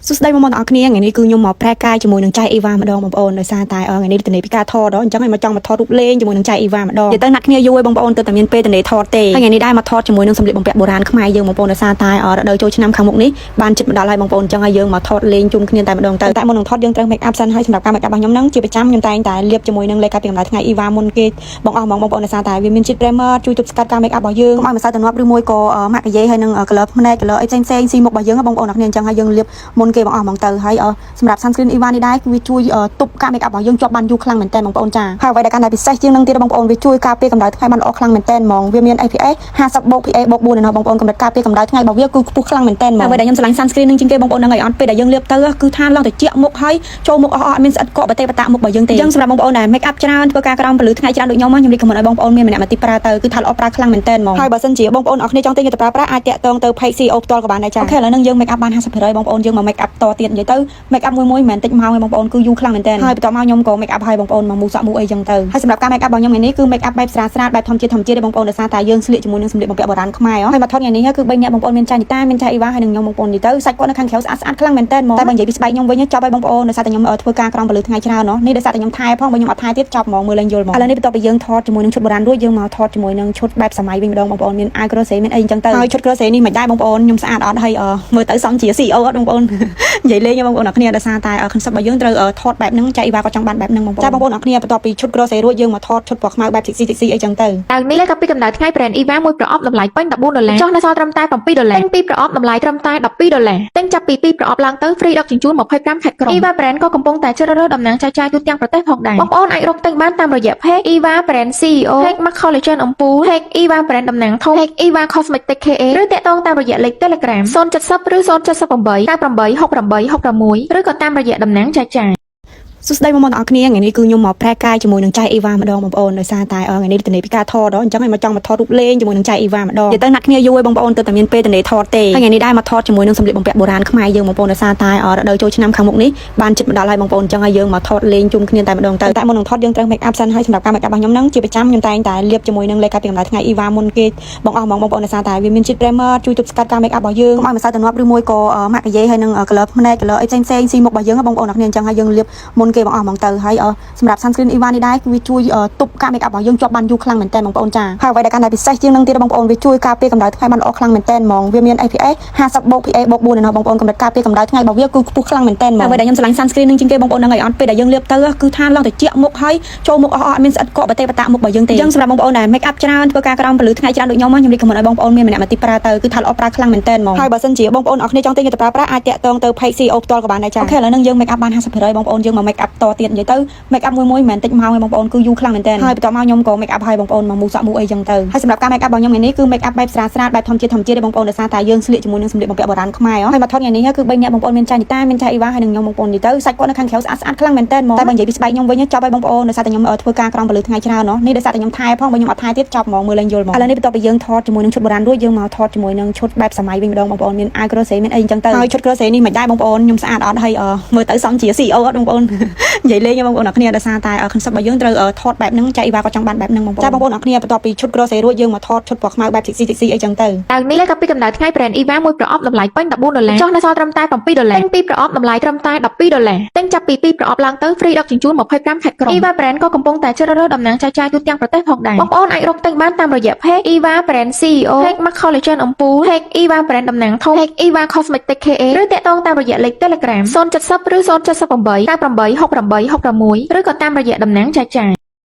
សួស្តីបងប្អូនទាំងអស់គ្នាថ្ងៃនេះគឺខ្ញុំមកប្រែកាយជាមួយនឹងចៃអ៊ីវ៉ាម្ដងបងប្អូនដោយសារតែថ្ងៃនេះតនេពីការថតដល់អញ្ចឹងឲ្យមកចង់មកថតរូបលេងជាមួយនឹងចៃអ៊ីវ៉ាម្ដងនិយាយទៅណាត់គ្នាយូរហើយបងប្អូនទៅតែមានពេលតនេថតទេហើយថ្ងៃនេះដែរមកថតជាមួយនឹងសម្លៀកបំពាក់បុរាណខ្មែរយើងបងប្អូនដោយសារតែរដូវចូលឆ្នាំខាងមុខនេះបានជិតមកដល់ហើយបងប្អូនអញ្ចឹងឲ្យយើងមកថតលេងជុំគ្នាតែម្ដងទៅតែមុននឹងថតយើងត្រូវ make up សិនហើយសម្រាប់ការ make up របស់ខ្ញុំហ្នឹងជាប្រចាំខ្ញុំតែងតែលាបជាមួយនឹងលេខការពីកម្ដៅថ្ងៃអ៊ីវ៉ាមុនគេបងអស់ហ្មងបងប្អូនដោយសារតែវាមានជាតិ primer ជួយទប់ស្កាត់ការ make up របស់យើងកុំឲ្យម្សៅទំនាប់ឬមួយក៏ម៉ាក់កាយេហើយនឹង color ភ្នែក color អីផ្សេងផ្សេងស៊ីមុខរបស់យើងបងប្អូនអរគ្នាអញ្ចឹងហើយយើងលាបមុនគេបងអស់ហ្មងទៅហើយសម្រាប់ sunscreen អ៊ីវ៉ានេះដែរគឺវាជួយទប់ការ make up របស់យើងជាប់បានយូរខ្លាំងមែនតើបងប្អូនចាហើយអ្វីដែលកាន់តែពិសេសជាងនឹងទៀតបងប្អូនវាជួយការពារកម្ដៅថ្ងៃបានល្អខ្លាំងមែនតើហ្មងវាមាន SPF 50បូក PA បូក4ឯណោះបងប្អូនកម្រិតការពារកម្ដៅថ្ងៃរបស់វាគឺខ្ពស់ខ្លាំងមែនតើហ្មងអ្វីដែលខ្ញុំស្រឡាញ់ sunscreen នឹងជាងគេបងប្អូននឹងឲ្យអត់ពេលដែលយើងលាបទៅគឺថាឡើងទៅជាក់មុខហើយចូលមុខអស់អត់មានស្អិតកកបតេបតាមុខរបស់យើងទេអញ្ចឹងសម្រាប់បងប្អូនដែល make up ច្រើនធ្វើការក្រោមពន្លឺថ្ងៃច្រើនដូចខ្ញុំខ្ញុំ recommend ឲ្យបងប្អូនមានម្នាក់មកទីប្រើទៅគឺថាល្អប្រើខ្លាំងមែនតើហ្មងហើយបើសិនជាបងប្អូនអរគ្នាចង់ទិញយកទៅប្រើប្រាស់អាចតាក់ទងទៅ page CEO ផ្ទាល់ក៏បានដែរចាOK ឥឡូវហ្នឹងយើង make up បាន50%បងប្អូនយើងមក make up តទៀតនិយាយទៅ make up មួយមួយមិនមែនតិចម៉ោងទេបងប្អូនគឺយូរខ្លាំងមែនតើហើយបន្ទាប់មកខ្ញុំក៏ make up ឲ្យបងប្អូនមកមូសក់មូអីចឹងទៅហើយសម្រាប់ការ make up របស់ខ្ញុំថ្ងៃនេះគឺ make up បែបស្រាលស្រាលបែបធម្មជាតិធម្មជាតិទេបងប្អូនដោយសារតែយើងស្លៀកជាមួយនឹងសម្លៀកបំពាក់បុរាណខ្មែរហើយមកថតថ្ងៃនេះគឺ3នាក់បងប្អូនមានចាញ់នីតាមានចាអ៊ីវ៉ាហើយនិងខ្ញុំបងប្អូននិយាយទៅសាច់គាត់នៅខាងក្រៅស្អាតស្អាតខ្លាំងមែនតើហ្មងតែបើនិយាយពីស្បែកខ្ញុំវិញចប់ហើយបងប្អូនដោយសារតែខ្ញុំធ្វើការក្រោមពន្លឺថ្ងៃច្រើនណោះនេះដោយសារតែខ្ញុំថែផងបើខ្ញុំអត់ថែទៀតចប់ហ្មងមើលឡើងយល់ហ្មងឥឡូវនេះបន្ទាប់ពីយើងថតជាមួយនឹងឈុតបុរាណរួចយើងមកថតជាមួយនឹងឈុតបែបសម័យវិញម្ដងបងប្អូនមានអាវក្រសេមានអីចឹងទៅហើយឈុតក្រសេនេះមិនដែរបងប្អូនខ្ញុំស្អាតអត់ហើយមើលទៅសមជា CEO អត់បងប្អូននិយាយលេងបងប្អូនអរគ្នាដោយសារតែ concept របស់យើងត្រូវថតបែបហ្នឹងចៃអ៊ីវ៉ាក៏ចង់បានបែបហ្នឹងបងប្អូនចាបងប្អូនអរគ្នាបន្ទាប់ពីឈុតក្រសេរួចយើងមកថតឈុតពណ៌ខ្មៅបែប sexy sexy អីចឹងទៅ ដើមនេះលេខកាពីកម្ដៅថ្ងៃ brand Eva មួយប្រអប់តម្លៃពេញ14ដុល្លារចុះនៅសល់ត្រឹមតែ7ដុល្លារទិញពីរប្រអប់តម្លៃត្រឹមតែ12ដុល្លារទិញចាប់ពី2ប្រអប់ឡើងទៅ free ដឹកជញ្ជូន25ខេត្តក្រុង Eva brand ក៏កំពុងតែជ្រើសរើសតំណាងចែកចាយទូទាំងប្រទេសផងដែរបងប្អូនអាចរកទិញបានតាមរយៈ page Eva brand CEO page Mac Collagen អំពូល page Eva brand តំណាងធំ page Eva Cosmetic KA ឬតាក់ទងតាមរយៈលេខ Telegram 070ឬ078 98 68 66ឬក៏តាមរយៈតំណាងចែកចាយ សួស្តីបងប្អូនទាំងអស់គ្នាថ្ងៃនេះគឺខ្ញុំមកប្រែកាយជាមួយនឹងចៃអ៊ីវ៉ាម្ដងបងប្អូនដោយសារតែថ្ងៃនេះតនេពីការថតដល់អញ្ចឹងឲ្យមកចង់មកថតរូបលេងជាមួយនឹងចៃអ៊ីវ៉ាម្ដងនិយាយទៅណាត់គ្នាយូរហើយបងប្អូនទៅតែមានពេលតនេថតទេហើយថ្ងៃនេះដែរមកថតជាមួយនឹងសម្លៀកបំពាក់បុរាណខ្មែរយើងបងប្អូនដោយសារតែរដូវចូលឆ្នាំខាងមុខនេះបានជិតមកដល់ហើយបងប្អូនអញ្ចឹងឲ្យយើងមកថតលេងជុំគ្នាតែម្ដងទៅតែមុននឹងថតយើងត្រូវ make up សិនហើយសម្រាប់ការ make up របស់ខ្ញុំហ្នឹងជាប្រចាំខ្ញុំតែងតែលាបជាមួយនឹងលេខការពីកម្ដៅថ្ងៃអ៊ីវ៉ាមុនគេបងអស់ហ្មងបងប្អូនដោយសារតែវាមានជាតិ primer ជួយទប់ស្កាត់ការ make up របស់យើងកុំឲ្យម្សៅទំនាប់ឬមួយក៏ម៉ាក់កាយេហើយនឹង color ភ្នែក color អីផ្សេងផ្សេងស៊ីមុខរបស់យើងបងប្អូនអរគ្នាអញ្ចឹងឲ្យយើងលាបមុនគេបងអស់ហ្មងទៅហើយសម្រាប់ sunscreen អ៊ីវ៉ានេះដែរគឺវាជួយទប់ការ make up របស់យើងជាប់បានយូរខ្លាំងមែនតើបងប្អូនចាហើយអ្វីដែលកាន់តែពិសេសជាងនឹងទៀតបងប្អូនវាជួយការពារកម្ដៅថ្ងៃបានល្អខ្លាំងមែនតើហ្មងវាមាន SPF 50បូក PA បូក4ឯណោះបងប្អូនកម្រិតការពារកម្ដៅថ្ងៃរបស់វាគឺខ្ពស់ខ្លាំងមែនតើហ្មងអ្វីដែលខ្ញុំស្រឡាញ់ sunscreen នឹងជាងគេបងប្អូននឹងឲ្យអត់ពេលដែលយើងលាបទៅគឺថាឡើងទៅជាក់មុខហើយចូលមុខអស់អត់មានស្អិតកកបតេបតាមុខរបស់យើងទេអញ្ចឹងសម្រាប់បងប្អូនដែល make up ច្រើនធ្វើការក្រោមពន្លឺថ្ងៃច្រើនដូចខ្ញុំខ្ញុំ recommend ឲ្យបងប្អូនមានម្នាក់មកទីប្រើទៅគឺថាល្អប្រើខ្លាំងមែនតើហ្មងហើយបើសិនជាបងប្អូនអរគ្នាចង់ទិញយកទៅប្រើប្រាស់អាចតាក់ទងទៅ page CEO ផ្ទាល់ក៏បានដែរចាOK ឥឡូវហ្នឹងយើង make up បាន50%បងប្អូនយើងមក make up តទៀតនិយាយទៅ make up មួយមួយមិនមែនតិចម៉ោងទេបងប្អូនគឺយូរខ្លាំងមែនតើហើយបន្ទាប់មកខ្ញុំក៏ make up ឲ្យបងប្អូនមកមូសក់មូអីចឹងទៅហើយសម្រាប់ការ make up របស់ខ្ញុំថ្ងៃនេះគឺ make up បែបស្រាលស្រាលបែបធម្មជាតិធម្មជាតិទេបងប្អូនដោយសារតែយើងស្លៀកជាមួយនឹងសម្លៀកបំពាក់បុរាណខ្មែរហើយមកថតថ្ងៃនេះគឺ3នាក់បងប្អូនមានចាញ់នីតាមានចាអ៊ីវ៉ាហើយនិងខ្ញុំបងប្អូននិយាយទៅសាច់គាត់នៅខាងក្រៅស្អាតស្អាតខ្លាំងមែនតើហ្មងតែបើនិយាយពីស្បែកខ្ញុំវិញចប់ហើយបងប្អូនដោយសារតែខ្ញុំធ្វើការក្រោមពន្លឺថ្ងៃច្រើនណោះនេះដោយសារតែខ្ញុំថែផងបើខ្ញុំអត់ថែទៀតចប់ហ្មងមើលឡើងយល់ហ្មងឥឡូវនេះបន្ទាប់ពីយើងថតជាមួយនឹងឈុតបុរាណរួចយើងមកថតជាមួយនឹងឈុតបែបសម័យវិញម្ដងបងប្អូនមានអាវក្រសេមានអីចឹងទៅហើយឈុតក្រសេនេះមិនដែរបងប្អូនខ្ញុំស្អាតអត់ហើយមើលទៅសមជា CEO អត់បងប្អូននិយាយលេងបងប្អូនអរគ្នាដោយសារតែ concept របស់យើងត្រូវថតបែបហ្នឹងចៃអ៊ីវ៉ាក៏ចង់បានបែបហ្នឹងបងប្អូនចាបងប្អូនអរគ្នាបន្ទាប់ពីឈុតក្រសេរួចយើងមកថតឈុតពណ៌ខ្មៅបែប sexy sexy អីចឹងទៅ ដើមនេះលេខកាពីកម្ដៅថ្ងៃ brand Eva មួយប្រអប់តម្លៃពេញ14ដុល្លារចុះនៅសល់ត្រឹមតែ7ដុល្លារទិញពីរប្រអប់តម្លៃត្រឹមតែ12ដុល្លារទិញចាប់ពី2ប្រអប់ឡើងទៅ free ដឹកជញ្ជូន25ខេត្តក្រុង Eva brand ក៏កំពុងតែជ្រើសរើសតំណាងចែកចាយទូទាំងប្រទេសផងដែរបងប្អូនអាចរកទិញបានតាមរយៈ page Eva brand CEO page Mac Collagen អំពូល page Eva brand តំណាងធំ page Eva Cosmetic KA ឬតាក់ទងតាមរយៈលេខ Telegram 070ឬ078 98 68 66ឬក៏តាមរយៈតំណាងចែកចាយ។